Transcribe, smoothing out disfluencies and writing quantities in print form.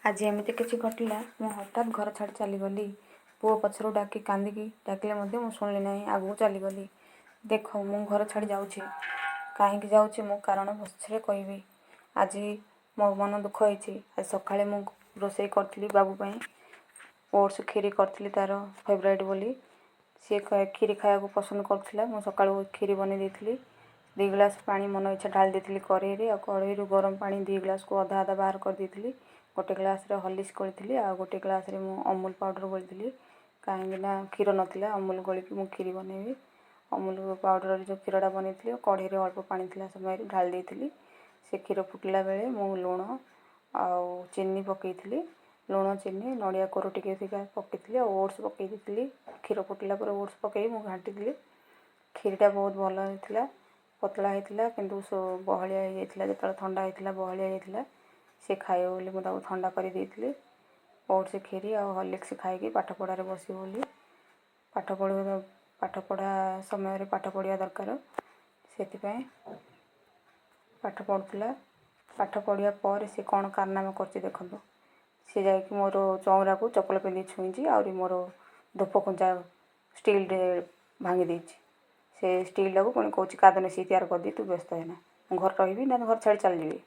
ଆଜି ଏମିତି କିଛି ଘଟିଲା, ମୁଁ ହଠାତ୍ ଘର ଛାଡ଼ି ଚାଲିଗଲି। ପୁଅ ପଛରୁ ଡାକି କାନ୍ଦିକି ଡାକିଲେ ମଧ୍ୟ ମୁଁ ଶୁଣିଲି ନାହିଁ, ଆଗକୁ ଚାଲିଗଲି। ଦେଖ, ମୁଁ ଘର ଛାଡ଼ି ଯାଉଛି। କାହିଁକି ଯାଉଛି, ମୁଁ କାରଣ ପଛରେ କହିବି। ଆଜି ମୋ ମନ ଦୁଃଖ ହେଇଛି। ଆଜି ସକାଳେ ମୁଁ ରୋଷେଇ କରିଥିଲି ବାବୁ ପାଇଁ, ଓଟ୍ସ କ୍ଷୀରି କରିଥିଲି, ତା'ର ଫେଭରାଇଟ୍ ବୋଲି। ସିଏ କ୍ଷୀରି ଖାଇବାକୁ ପସନ୍ଦ କରୁଥିଲା। ମୁଁ ସକାଳୁ କ୍ଷୀରି ବନେଇ ଦେଇଥିଲି। 2 ଗ୍ଲାସ୍ ପାଣି ମନ ଇଚ୍ଛା ଢାଳି ଦେଇଥିଲି କଢ଼େଇରେ, ଆଉ କଢ଼େଇରୁ ଗରମ ପାଣି 2 ଗ୍ଲାସ୍କୁ ଅଧା ଅଧା ବାହାର କରିଦେଇଥିଲି। ଗୋଟେ ଗ୍ଲାସ୍ରେ ହର୍ଲିକ୍ସ ଗୋଳିଥିଲି ଆଉ ଗୋଟେ ଗ୍ଲାସ୍ରେ ମୁଁ ଅମୁଲ ପାଉଡ଼ର ଗୋଳିଥିଲି, କାହିଁକିନା କ୍ଷୀର ନଥିଲା, ଅମୁଲ ଗୋଳିକି ମୁଁ କ୍ଷୀରି ବନେଇବି। ଅମୁଲ ପାଉଡ଼ରରେ ଯେଉଁ କ୍ଷୀରଟା ବନେଇଥିଲି, କଢ଼େଇରେ ଅଳ୍ପ ପାଣି ଥିଲା ସମୟରେ ଢାଳି ଦେଇଥିଲି। ସେ କ୍ଷୀର ଫୁଟିଲା ବେଳେ ମୁଁ ଲୁଣ ଆଉ ଚିନି ପକାଇଥିଲି। ଲୁଣ, ଚିନି, ନଡ଼ିଆ କୋର ଟିକେ ଅଧିକା ପକାଇଥିଲି ଆଉ ଓଟ୍ସ ପକାଇ ଦେଇଥିଲି। କ୍ଷୀର ଫୁଟିଲା ପରେ ଓଟ୍ସ ପକାଇ ମୁଁ ଘାଣ୍ଟିଥିଲି। କ୍ଷୀରିଟା ବହୁତ ଭଲ ହେଇଥିଲା, ପତଳା ହେଇଥିଲା, କିନ୍ତୁ ବହଳିଆ ହେଇଯାଇଥିଲା। ଯେତେବେଳେ ଥଣ୍ଡା ହେଇଥିଲା, ବହଳିଆ ହେଇଯାଇଥିଲା। ସେ ଖାଇବ ବୋଲି ମୁଁ ତାକୁ ଥଣ୍ଡା କରିଦେଇଥିଲି। ଓଟ୍ସ କ୍ଷୀରି ଆଉ ହର୍ଲିକ୍ସ ଖାଇକି ପାଠ ପଢ଼ାରେ ବସିବ ବୋଲି, ପାଠ ପଢ଼ିବା, ପାଠ ପଢ଼ା ସମୟରେ ପାଠ ପଢ଼ିବା ଦରକାର, ସେଥିପାଇଁ ପାଠ ପଢ଼ୁଥିଲା। ପାଠ ପଢ଼ିବା ପରେ ସେ କ'ଣ କାରନାମା କରିଛି ଦେଖନ୍ତୁ। ସେ ଯାଇକି ମୋର ଚଉଁରାକୁ ଚପଲ ପିନ୍ଧି ଛୁଇଁଛି, ଆହୁରି ମୋର ଧୂପ ଖୁଞ୍ଚା ଷ୍ଟିଲ୍ରେ ଭାଙ୍ଗି ଦେଇଛି। ସେ ଷ୍ଟିଲ୍ଟାକୁ ପୁଣି କହୁଛି କାଦ ମିଶିକି ତିଆରି କରିଦିଏ। ତୁ ବ୍ୟସ୍ତ ହେନା, ମୁଁ ଘରେ ରହିବି ନା ଘର ଛାଡ଼ି ଚାଲିଯିବି।